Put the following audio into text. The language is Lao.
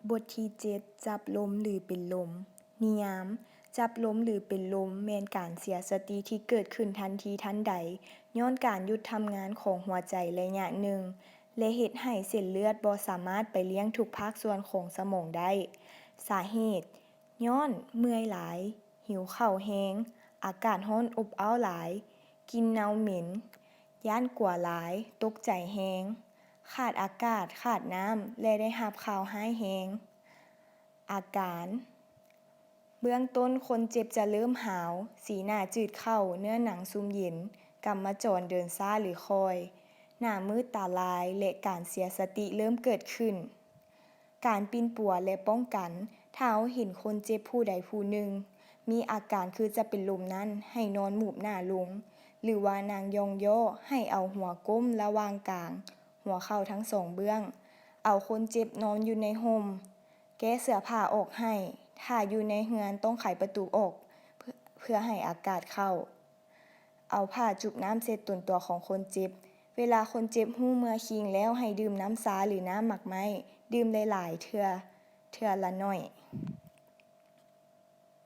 ບົດທີເຈັດ ຈັບລົມ ຫຼື ເປັນລົມ. ນິຍາມ ຈັບລົມ ຫຼື ເປັນລົມ ແມ່ນການເສຍສະຕິທີ່ເກີດຂຶ້ນທັນທີທັນໃດ ຍ້ອນການຢຸດທຳງານຂອງຫົວໃຈໄລຍະໜຶ່ງ ແລະ ເຮັດໃຫ້ເສັ້ນເລືອດບໍ່ສາມາດໄປລ້ຽງທຸກພາກສ່ວນຂອງສະໝອງໄດ້. ສາເຫດ ຍ້ອນເມື່ອຍຫຼາຍ, ຫິວເຂົ້າແຮງ, ອາກາດຮ້ອນອົບອ້າວຫຼາຍ, ກິ່ນເນົ່າເໝັນ, ຢ້ານກົວຫຼາຍ, ຕົກໃຈແຮງ, ຂາດອາກາດ, ຂາດນ້ຳ ແລະ ໄດ້ຮັບຂ່າວຮ້າຍແຮງ. ອາການ ເບື້ອງຕົ້ນຄົນເຈັບຈະເລີ່ມຫາວ, ສີໜ້າຈືດເຂົ້າ, ເນື້ອໜັງຊຸ່ມເຢັນ, ກຳມະຈອນເດີນຊ້າ ຫຼື ຄ່ອຍ, ໜ້າມືດຕາລາຍ ແລະ ການເສຍສະຕິເລີ່ມເກີດຂຶ້ນ. ການປິ່ນປົວ ແລະ ປ້ອງກັນ ຖ້າເຮົາເຫັນຄົນເຈັບຜູ້ໃດຜູ້ໜຶ່ງ ມີອາການຄືຈະເປັນລົມນັ້ນ ໃຫ້ນອນໝູບໜ້າລົງ ຫຼືວ່ານັ່ງຢ່ອງຍໍ້ ໃຫ້ເອົາຫົວກົ້ມລະຫວ່າງກາງຫົວເຂົ່າທັງສອງເບື້ອງ. ເອົາຄົນເຈັບນອນຢູ່ໃນຮົ່ມ. ແກ້ເສື້ອຜ້າອອກໃຫ້. ຖ້າຢູ່ໃນເຮືອນຕ້ອງໄຂປະຕູອອກ ເພື່ອ ເພື່ອໃຫ້ອາກາດເຂົ້າ. ເອົາຜ້າຈຸບນ້ຳເຊັດຕົນຕົວຂອງຄົນເຈັບ. ເວລາຄົນເຈັບຮູ້ເມື່ອຄີງແລ້ວ ໃຫ້ດື່ມນ້ຳຊາ ຫຼື ນ້ຳໝາກໄມ້. ດື່ມຫຼາຍໆເທື່ອ ເທື່ອລະໜ້ອຍ.